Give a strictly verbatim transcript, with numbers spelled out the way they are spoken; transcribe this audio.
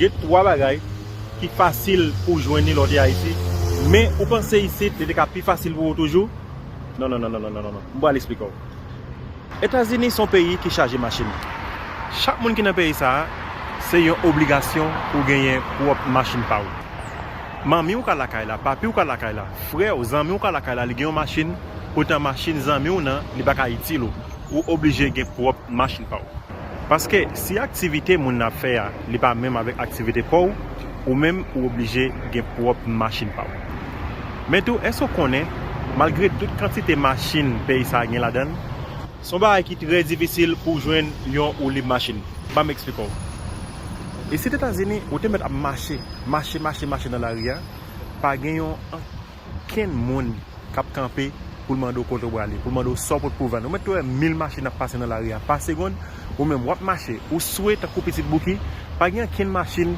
Gen twa bagay ki fasil pou w jwenn li lè w te Ayiti, men ou panse isit li te ka pi fasil pou ou toujou? Non, non, non, non, non, non, non, non. M pral eksplike w. Etazini se yon peyi ki chaje machin. Chak moun ki nan peyi sa a, se yon obligasyon pou w genyen pwòp machin pa w. Manmi w ka lakay la, papi w ka lakay la, frè w, zanmi w ka lakay la, li gen yon machin, poutan machin zanmi w nan, li pa ka itil ou. Ou oblije gen pwòp machin pa w. Paske si aktivite moun nan ap fè a, li pa menm avèk aktivite pa w, ou menm ou oblije gen pwòp machin pa w. Men tou, èske w konnen, malgre tout kantite machin peyi sa a gen ladan l, se yon bagay ki trè difisil pou w jwenn yon woulib machin. Ban m eksplike w. Isit Etazini, ou te mèt ap mache, mache, mache, mache nan lari a, pa gen yon ankenn moun k ap kanpe pou l mande w kote w prale, pou l mande w sa w pot pou vann. Ou mèt wè mil machin ap pase nan lari a pa segonn, ou menm w ap mache, ou swe tankou pitit bouki, pa gen ankenn machin